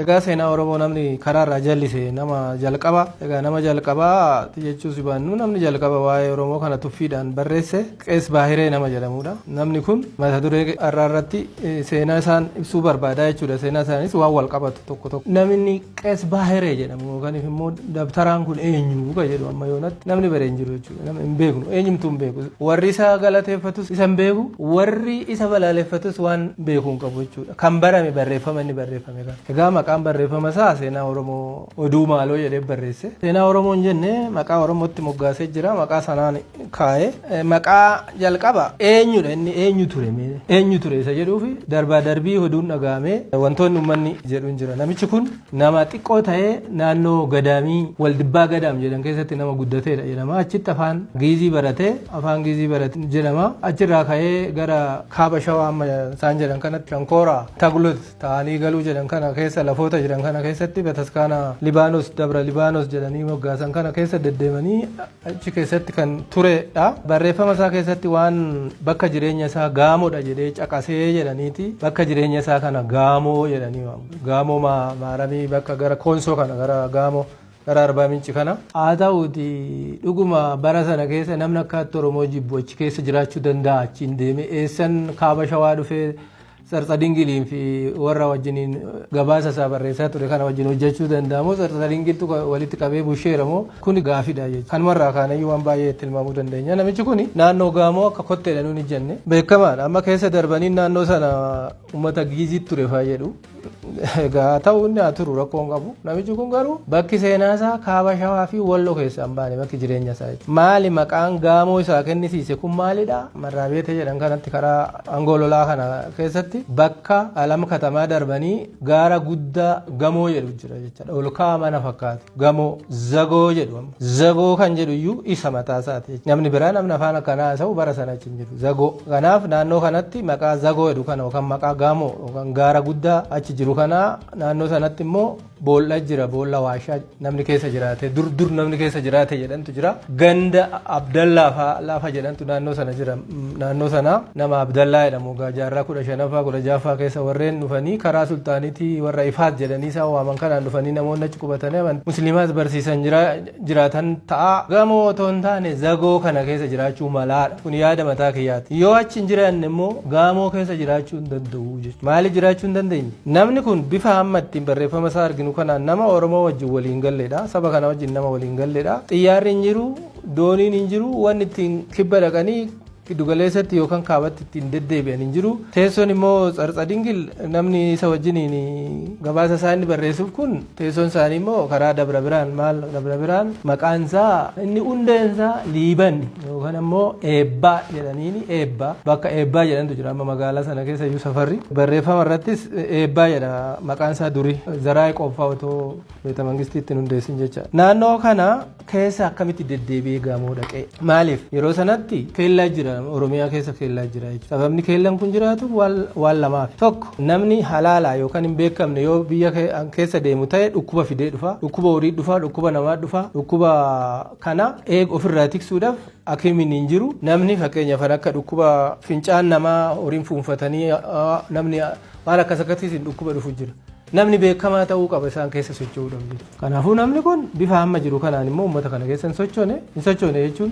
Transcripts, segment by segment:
Egaa seenaa Oromoo namni karaarraa jallise nama jalqaba. Egaa nama jalqabaa jechuus baannu, namni jalqaba waa'ee Oromoo kana tuffiidhaan barreesse Qees Baahiree nama jedhamudha. Namni kun mata duree har'aa irratti seenaa isaan ibsuu barbaada jechuudha. Seenaa isaanis waan wal qabatu tokko tokko. Namni Qees Baahiree jedhamu yookaan immoo dabtaraan kun eenyu ka jedhu amma yoonatti namni bare hin jiru jechuudha. Namni hin beeknu, eenyumtuu hin beeku. Warri isa galateeffatus isa hin beeku, warri isa balaaleffatus waan beeku hin qabu jechuudha. Kan barame barreeffama inni barreeffame kana. Egaa maqaan barreeffama isaa Seenaa Oromoo Oduu Maaloo jedhee barreesse. Seenaa Oromoo hin jenne, maqaa Oromootti moggaasee jira. Maqaa sanaan kaa'e. Maqaa jalqaba eenyudha inni, eenyu ture, eenyu ture isa jedhuufi darbaa darbii oduun dhaga'amee wantoonni uummanni jedhu hin jira. Namichi kun nama xiqqoo ta'ee naannoo gadaamii Waldibbaa Gadaam jedhan keessatti nama guddateedha jedhama. Achitti afaan Giizii baratee, afaan Giizii barate jedhama. Achirraa ka'ee gara kaaba Shawaa amma isaan jedhan kanatti, Shankoora Taglut ta'anii galuu jedhan kana keessa, lafoota jiran kana keessatti, bataskaana Libaanos, Dabra Libaanos jedhanii moggaasan kana keessa deddeemanii achi keessatti kan turedha. Barreeffama isaa keessatti waan bakka jireenya isaa Gaamoodha jedhee caqasee jedhaniiti, bakka jireenya isaa kana Gaamoo jedhanii waamu. Gaamoo Maaramii, bakka gara Koonsoo kana, gara Gaamoo, gara Arbaa Minci kana. Haa ta'uuti, dhuguma bara sana keessa namni akka Oromoo jibbu achi keessa jiraachuu danda'a? Achiin deemee eessan kaaba Shawaa dhufee Tsartsa Dingiliin fi warra wajjiniin gabaasa isaa barreessaa ture kana wajjin hojjechuu danda'amoo, Tsartsa Dingiltu walitti qabee busheera moo? Kuni gaafidha jechuudha. Kanumarraa kaanayyuu waan baay'ee tilmaamuu dandeenya. Namichi kuni naannoo Gaamoo akka kotteedha nuun ijjanne beekamaadha. Amma keessa darbanii naannoo sana uummata Giiziitti ture fa'aa jedhu. Egaa ta'u inni haa turu, rakkoo hin qabu. Namichi kun garuu bakki seenaa isaa kaaba Shawaa fi Walloo keessaa hin baane, bakki jireenya isaa jechuudha. Maali maqaan Gaamoo isaa kennisiise kun maalidha? Marraabeetee jedhan kanatti, karaa Angololaa kana keessatti, bakka Alam Katamaa darbanii gaara guddaa Gamoo jedhu jira jechuudha. Ol ka'aa mana fakkaatu. Gamoo Zagoo jedhu amma. Zagoo kan jedhu iyyuu isa mataa isaati. Namni biraa, namni afaan akkanaa haasa'u bara sana achi hin jiru. Zagoo. Kanaaf naannoo kanatti maqaa Zagoo jedhu kana yookaan maqaa Gaamoo yookaan gaara guddaa achi jiru kana, naannoo sanatti immoo boolla jira, boolla waashaa namni keessa jiraate, dur dur namni keessa jiraate jedhantu jira. Ganda Abdallaa fa'aa lafa jedhantu naannoo sana jira. Naannoo sana nama Abdallaa jedhamu jaarraa 15ffaa, 16ffaa keessa warreen dhufanii karaa sulxaanitii warra Ifaat jedhanii isaan waaman kanaan dhufanii namoonni achi qubatanii amantii musliimaas barsiisan jiraatan ta'a. Gamoo otoo hin taane Zagoo kana keessa jiraachuu malaadha. Kun yaada mataa kiyyaati. Yoo achi hin jiraanne immoo Gaamoo keessa jiraachuu hin danda'u jechuudha. Maaliif jiraachuu hin dandeenye? Namni kun bifa amma ittiin barreeffama isaa arginu kanaan nama Oromoo wajjin waliin galleedha. Saba kana wajjin nama waliin galleedha. Xiyyaarri hin jiru, dooniin hin jiru, wanni ittiin kibba dhaqanii giddugaleessatti yookaan kaabatti ittiin deddeebi'an hin jiru. Teessoon immoo Tsartsa Dingil, namni isa wajjiniin gabaasa isaa inni barreessuuf kun, teessoon isaanii immoo karaa Dabra Biraan, maal Dabra Biraan, maqaan isaa inni hundeen isaa Liiban yookaan immoo Eebbaa jedhaniini, Eebbaa, bakka Eebbaa jedhantu jira amma magaalaa sana keessa iyyuu safarri. Barreeffama irrattis Eebbaa jedha maqaan isaa durii, Zaraa Qooffaa otoo beeta mangistiitti hin hundeessin jecha. Naannoo kana keessa akkamitti deddeebi'ee Gaamoo dhaqee? Maaliif? Yeroo sanatti keellaa jira, Oromiyaa keessa keellaa jira jechuudha. Sababni keellaan kun jiraatu waan lamaaf. Tokko, namni halaalaa yookaan hin beekamne yoo biyya keessa deemu ta'e dhukkuba fidee dhufa. Dhukkuba horii dhufa, dhukkuba namaa dhufa. Dhukkuba kana eeg ofirraa tiksuudhaaf hakimiin hin jiru. Namni fakkeenyaaf akka dhukkuba fincaan namaa horiin fuunfatanii, namni waan akkas akkasiitiin dhukkuba dhufu jira. Namni beekamaa ta'uu qaba isaan keessa socho'uudhaaf jechuudha. Kanaafuu namni kun bifa amma jiru kanaan immoo uummata kana keessa hin sochoone. Hin sochoone jechuun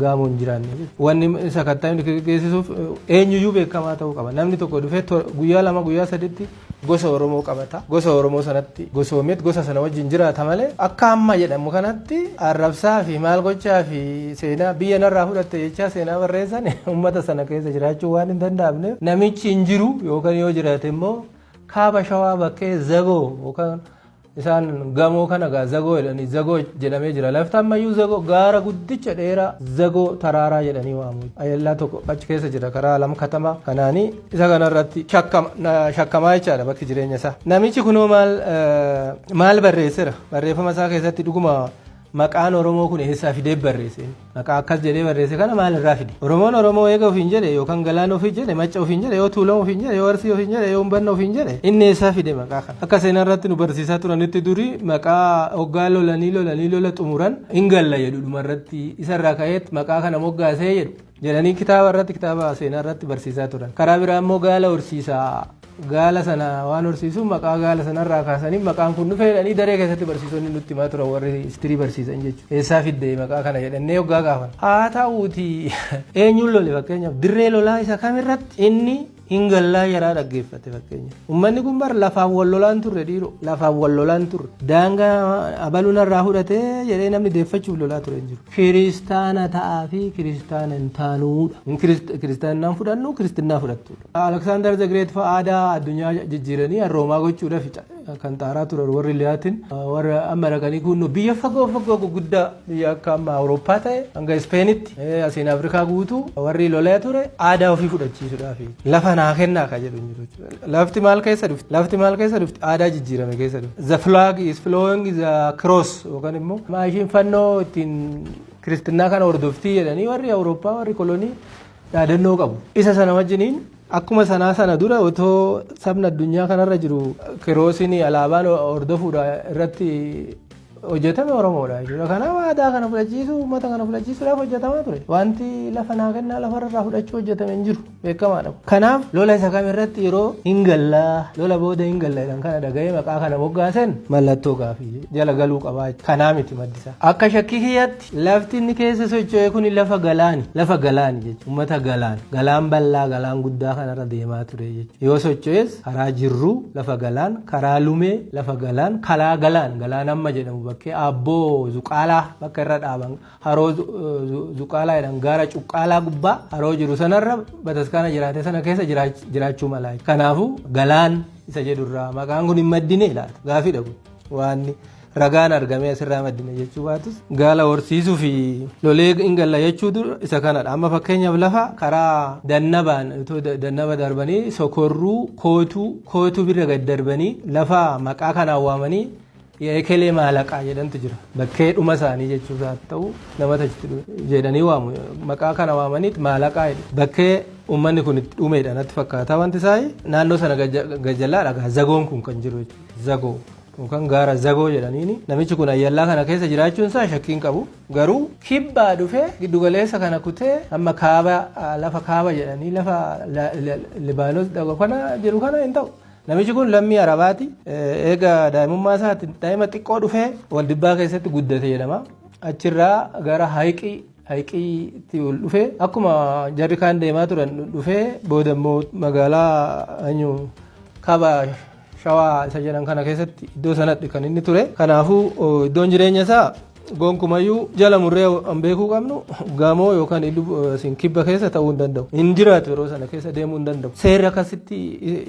Gaamoo hin jiraanne jechuudha. Wanni isa kattaa geessisuuf eenyuyyuu beekamaa ta'uu qaba. Namni tokko dhufee guyyaa 2, guyyaa 3tti gosa Oromoo qabata. Gosa Oromoo sanatti gosoomeet gosa sana wajjin jiraata malee, akka amma jedhamu kanatti arrabsaa fi maal gochaa fi seenaa biyya narraa fudhatte jechaa seenaa barreessan uummata sana keessa jiraachuu waan hin danda'amneef, namichi hin jiru yookaan yoo jiraate immoo kaaba Shawaa bakkee Zagoo yookaan isaan Gamoo kana gaa Zagoo jedhanii, Zagoo jedhamee jira. Lafti ammayyuu Zagoo, gaara guddicha dheeraa Zagoo Taraaraa jedhanii waamu. Ayellaa tokko achi keessa jira karaa Alam Katamaa kanaanii isa kanarratti shakkamaa jechaadha bakki jireenya isaa. Namichi kunoo maal maal barreessera? Barreeffama isaa keessatti dhuguma maqaan Oromoo kun eessaa fidee barreesse? Maqaa akkas jedhee barreesse kana maal irraa fide? Oromoon Oromoo eega ofiin jedhe, yookaan Galaana ofiin jedhe, Macca ofiin jedhe, yoo Tuulama ofiin jedhe, yoo Arsii ofiin jedhe, yoo Humbanna ofiin jedhe, inni eessaa fide maqaa kana? Akka seenaa irratti nu barsiisaa turanitti, durii maqaa hoggaa lolanii lolanii lola xumuran hin galla jedhu, dhumarratti isarraa ka'eet maqaa kana moggaasee jedhu jedhanii kitaaba irratti, kitaaba seenaa irratti barsiisaa turan. Karaa biraa immoo gaala horsiisaa Gaala sana waan horsiisuuf maqaa gaala sanarraa kaasanii maqaan kun dhufe jedhanii daree keessatti barsiisonni nutti himaa turan, warri history barsiisan jechuudha. Eessaa fidde maqaa kana jedhannee hoggaa gaafan. Haa ta'uuti, eenyuun lole? Fakkeenyaaf, dirree lolaa isa kamirratti inni hin gallaa yaraa dhaggeeffate? Fakkeenya, uummanni kun bar lafaan wal lolaan turre, dhiiroo, lafaan wal lolaan turre. Daangaa abaluu narraa fudhatee jedhee namni deeffachuuf lolaa ture hin jiru. Kiristaana ta'aa fi kiristaana hin taanuudha. Kiristaanaan fudhannu, kiristinnaa fudhattudha. Alexander the Great fa'a aadaa addunyaa jijjiiranii Roomaa gochuudhaaf kan xaaraa turan, warri Liyaatiin warra amma dhaqanii kun biyya fagoo fagoo guguddaa, biyya akka amma Awurooppaa ta'e hanga Ispeenitti, asiin Afrikaa guutuu warri lolaa ture aadaa ofii fudhachiisuudhaaf lafa naa kennaa ka jedhu hin jiru. Lafti maal keessa dhufti? Lafti maal keessa dhufti? Aadaa jijjiirame keessa dhufti. The flag is flowing the cross, yookaan immoo maashiin fannoo ittiin kiristinnaa kana hordoftii jedhanii warri Awurooppaa, warri kolonii dhaadannoo qabu. Isa sana wajjiniin akkuma sanaa sana dura otoo sabni addunyaa kanarra jiru kiroosiin alaabaan hordofuudha irratti hojjetame Oromoodha jechuudha. Kanaaf aadaa kana fudhachiisuu, uummata kana fudhachiisuudhaaf hojjetamaa ture. Wanti lafa naa kennaa, lafarraa fudhachuu hojjetame hin jiru, beekamaadha. Kanaaf lola isa kam irratti yeroo hin gallaa, lola booda hin galla jedhan kana dhaga'ee maqaa kana moggaasen mallattoo gaafii jala galuu qabaa. Kanaa miti maddisa. Akka shakkii kiyyaatti lafti inni keessa socho'e kun lafa galaani. Lafa galaani jechuudha. Uummata galaan. Galaan bal'aa, galaan guddaa kanarra deemaa ture jechuudha. Yoo socho'es karaa jirruu lafa galaan, karaa lumee lafa galaan, karaa galaan, galaan amma jedhamu bakkee aabboo Zuqaalaa bakka irra dhaaban, haroo Zuqaalaa jedhan, gaara Cuqqaalaa gubbaa haroo jiru sanarra bataskaana jiraate sana keessa jiraachuu mala. Kanaafuu galaan isa jedhurraa maqaan kun hin maddine laata? Gaafiidha kun. Waan ragaan argamee asirraa maddine jechuu baatus, gaala horsiisuu fi lolee hin galla jechuu isa kanadha. Amma fakkeenyaaf lafa karaa dannabaan otoo dannaba darbanii Sokorruu, Kootuu, Kootuu bira gad darbanii lafa maqaa kanaan waamanii Ekelee Maalaqaa jedhantu jira. Bakkee dhuma isaanii jechuusaa ta'u nama jedhanii waamu. Maqaa kana waamaniit Maalaqaa jedhu. Bakkee uummanni kun itti dhumeedha natti fakkaata wanti isaa. Naannoo sana gajjallaadha zagoon kun kan jiru jechuudha. Zagoo yookaan gaara Zagoo jedhaniini. Namichi kun ayyallaa kana keessa jiraachuun isaa shakkiin qabu. Garuu kibbaa dhufee giddugaleessa kana kutee amma kaaba, lafa kaaba jedhanii lafa Libaanos kana jiru kana hin ta'u. Namichi kun lammii Arabaati. Eega daa'imummaa isaatti daa'ima xiqqoo dhufee Waldibbaa keessatti guddate jedhama. Achirraa gara Hayiqiitti ol dhufee, akkuma jarri kaan deemaa turan dhufee, booda immoo magaalaa eenyu, kaaba Shawaa isa jedhan kana keessatti iddoo sanatti kan inni ture. Kanaafuu iddoon jireenya isaa gonkumayyuu jala murree an beekuu qabnu gamoo yookaan kibba keessa ta'uu hin danda'u. Hin jiraatu, yeroo sana keessa deemuu hin danda'u. Seerri akkasitti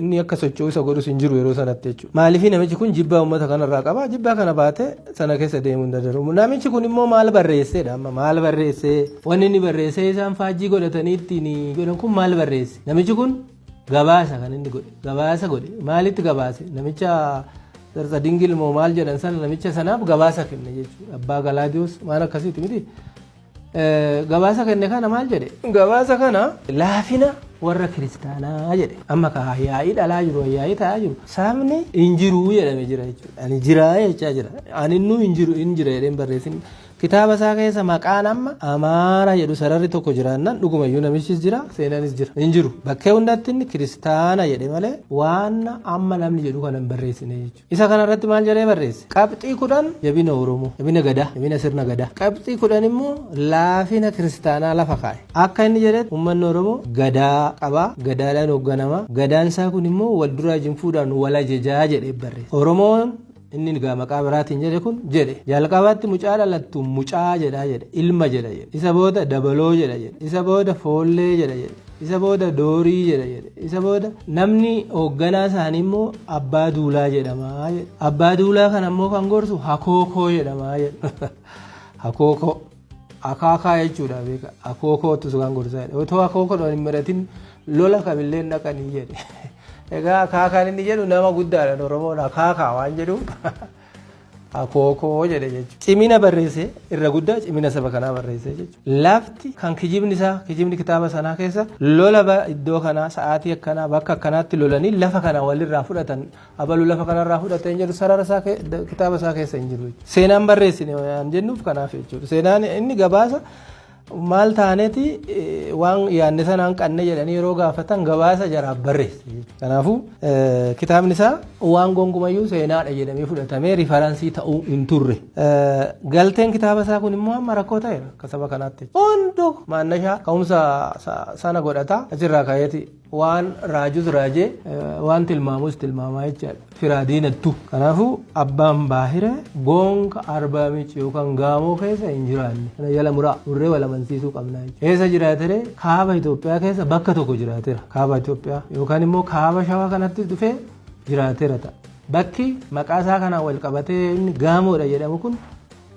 inni akka socho'u isa godhus hin jiru yeroo sanatti jechuudha. Maaliif? Namichi kun jibbaa uummata kanarraa qaba. Jibbaa kana baatee sana keessa deemuu hin danda'u. Namichi kun immoo maal barreesseedha amma? Maal barreessee? Wanni inni barreessee isaan faajjii godhatanii ittiin godhan kun maal barreesse? Namichi kun gabaasa kan inni godhe, gabaasa godhe. Maalitti gabaase? Namicha Sarsa Dingil moo maal jedhan sana, namicha sanaaf gabaasa kenne jechuudha. Abbaa Galaadiyoos waan akkasiiti miti. Gabaasa kenne kana maal jedhe? Gabaasa kana laafina warra kiristaanaa jedhe. Amma ka yaa'ii dhalaa jiru, yaa'ii ta'aa jiru. Sabni hin jiru jedhame jira jechuudha. Ani jiraa jechaa jira. Ani innuu hin jiru, hin jira jedheen barreessin. Kitaaba isaa keessa maqaan amma Amaara jedhu sararri tokko jiraannaan dhugumayyuu namichis jira, seenanis jira. Hin jiru. Bakkee hundatti inni kiristaana jedhe malee waan amma namni jedhu kana hin barreessine jechuudha. Isa kana irratti maal jedhee barreesse? Qabxii 10 jabina Oromoo, jabina Gadaa, jabina sirna Gadaa. Qabxii 10 immoo laafina kiristaanaa lafa kaa'e. Akka inni jedhetti uummanni Oromoo Gadaa qaba, Gadaadhaan hoogganama. Gadaan isaa kun immoo wal duraa jinfuudhaan wal ajajaa jedhee barreesse. Oromoon inni egaa maqaa biraatiin jedhe kun jedhe, jalqabatti mucaa dhalattu mucaa jedha jedhe, ilma jedha jedhe. Isa booda dabaloo jedha jedhe. Isa booda foollee jedha jedhe. Isa booda doorii jedha jedhe. Isa booda namni hoogganaa isaanii immoo abbaa duulaa jedhama jedhe. Abbaa duulaa kana immoo kan gorsu hakookoo jedhama jedhe. Hakookoo akaakaa jechuudha, beeka. Akookootu kan gorsaa jedhe. Otoo akookoodhaan hin maratin lola kamillee hin dhaqanii jedhe. Egaa akaakaan inni jedhu nama guddaadha. Oromoon akaakaa waan jedhuuf akookoo jedhe jechuudha. Cimina barreesse, irra guddaa cimina saba kanaa barreesse jechuudha. Lafti kan kijibni isaa, kijibni kitaaba sanaa keessa lola iddoo kanaa sa'aatii akkanaa bakka akkanaatti lolanii lafa kana walirraa fudhatan, abaluu lafa kanarraa fudhatan jedhu sarara isaa kitaaba isaa keessa hin jiru. Seenaan barreessine waan jennuuf kanaaf jechuudha. Seenaan inni gabaasa Maal taaneeti waan yaadne sanaan qanne jedhanii yeroo gaafatan gabaasa jaraaf barreesse. Kanaafuu kitaabni isaa waan gonkumayyuu seenaadha jedhamee fudhatamee reference ta'uu hin turre. Galteen kitaaba isaa kun immoo amma rakkoo ta'eera akka saba kanaatti. Hunduu maannashaa ka'umsa sana godhata, achirraa ka'eeti waan raajus raajee, waan tilmaamus tilmaamaa jechaadha. Firaa diinattu. Kanaafuu abbaan Baahiree gonka Arbaa Miici yookaan Gaamoo keessa hin jiraanne. Kana jala muraa murree wal amansiisuu qabna jechuudha. Eessa jiraatere? Kaaba Itoophiyaa keessa bakka tokko jiraateera. Kaaba Itoophiyaa yookaan immoo kaaba Shawaa kanatti dhufee jiraateera ta'a. Bakki maqaa isaa kanaan wal qabatee inni Gaamoodha jedhamu kun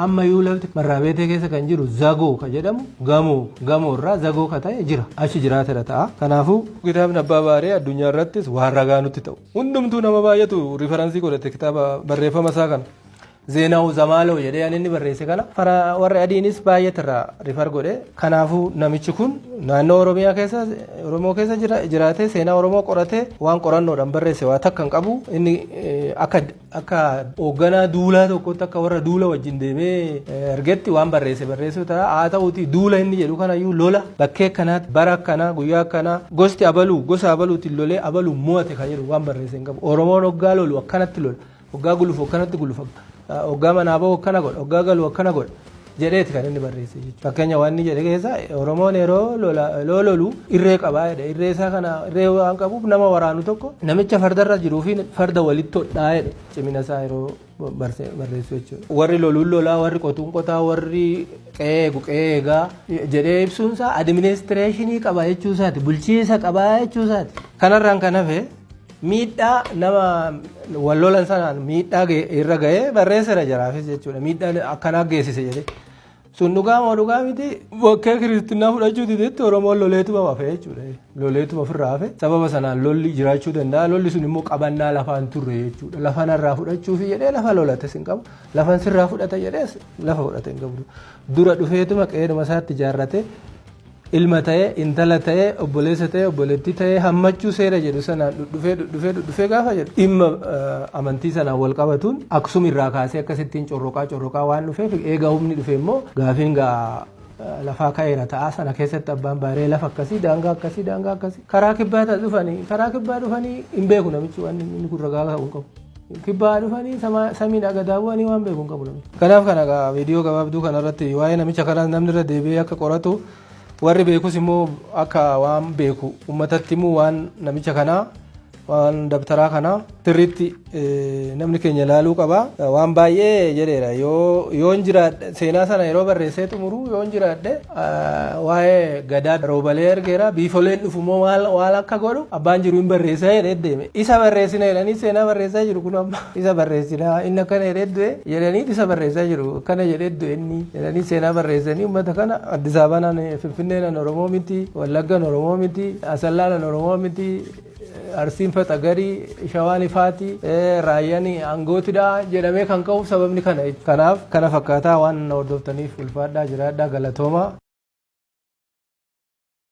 ammayyuu lafti Marraabeetee keessa kan jiru Zagoo ka jedhamu, gamoo gamoo irraa Zagoo ka ta'e jira. Achi jiraateera ta'a. Kanaafuu kitaabni Abbaa Baaree addunyaa irrattis waan ragaa nutti ta'u. Hundumtuu nama baay'eetu reference godhate kitaaba barreeffama isaa kana. Zeenaawu Zamaaloo jedhee ani inni barreesse kana fara warri adiinis baay'eetu irraa refer godhe. Kanaafuu namichi kun naannoo Oromiyaa keessa, Oromoo keessa jiraatee, seenaa Oromoo qoratee, waan qorannoodhaan barreesse waa takka hin qabu. Inni akka hoogganaa duulaa tokkotti, akka warra duula wajjin deemee ergetti waan barreesse barreessuu ta'a. Haa ta'uuti, duula inni jedhu kanayyuu lola bakkee akkanaatti, bara akkanaa, guyyaa akkanaa, gosti abaluu gosa abaluutiin lolee abaluu mo'ate kan jedhu waan barreesse hin qabu. Oromoon hoggaa lolu akkanatti lola, hoggaa gulufu akkanatti gulufa, hoggaa manaa bahu akkana godha, hoggaa galu akkana godha jedheeti kan inni barreesse jechuudha. Fakkeenya waan inni jedhe keessa Oromoon yeroo lolu irree qabaa jedhe. Irree isaa kana, irree waan qabuuf, nama waraanu tokko namicha fardarra jiruu fi farda walitti hodhaa jedhe, cimina isaa yeroo barreessu jechuudha. Warri loluun lolaa, warri qotuun qotaa, warri qe'ee eegu qe'ee eegaa jedhee ibsuun isaa administration qaba jechuu isaati. Bulchiinsa qabaa jechuu isaati. Kanarraan kan hafe miidhaa nama wal lolan sanaan miidhaa irra ga'ee barreesseera jaraafis jechuudha. Miidhaa akkanaa geessise jedhee. Sun dhugaa moo dhugaa miti? Bakkee kiristinnaa fudhachuu didetti Oromoon loleetuma hafe jechuudha. Loleetuma ofirraa hafe. Sababa sanaan lolli jiraachuu danda'a. Lolli sun immoo qabannaa lafaan turre jechuudha. Lafa narraa fudhachuufi jedhee lafa lolate sin qabu. Lafan sirraa fudhata jedhees lafa fudhate hin qabu. Dura dhufeetuma qe'eedhuma isaatti ijaarrate, ilma ta'ee, intala ta'ee, obboleessa ta'ee, obboleettii ta'ee, hammachuu seera jedhu sanaan dhudhufee dhudhufee dhudhufee gaafa jedhu, dhimma amantii sanaan wal qabatuun Aksum irraa kaasee akkasittiin corroqaa corroqaa waan dhufeef, eega humni dhufe immoo gaafiin gaa lafaa ka'eera ta'a. Sana keessatti abbaan Baaree lafa akkasii, daangaa akkasii, daangaa akkasii, karaa kibbaa dhufanii, karaa kibbaa dhufanii hin beeku namichi. Waan inni kun ragaa hin qabu. Kibbaa dhufanii samiidhaa gadaa bu'anii waan beeku hin qabu namichi. Kanaaf kana gaa viidiyoo gabaabduu kanarratti waa'ee namicha kanaa namni irra deebi'ee akka qoratu, warri beekus immoo akka waan beeku uummatatti immoo, waan namicha kanaa, waan dabtaraa kanaa sirriitti namni keenya ilaaluu qaba. Waan baay'ee jedheera. Yoo yoon jiraadhe, seenaa sana yeroo barreessee xumuru, yoon jiraadhe waa'ee gadaa roobalee ergeera, biifoleen dhufu immoo maal waan akka godhu abbaan jiru hin barreessaa jedhee deeme. Isa barreessina jedhanii seenaa barreessaa jiru. Kun amma isa barreessinaa, inni akkana jedhee du'e jedhanii isa barreessaa jiru, akkana jedhee du'e inni jedhanii seenaa barreessanii uummata kana. Addis Ababaan, Finfinneen Oromoo miti, Wallaggan Oromoo miti, Asallaan Oromoo miti, Arsiin Faxagarii, Shawaan Ifaati, Raayyaan Aangootidha jedhamee kan ka'uuf sababni kana. Kanaaf kana fakkaataa. Waan hordoftaniif ulfaadhaa, jiraadhaa, galatooma.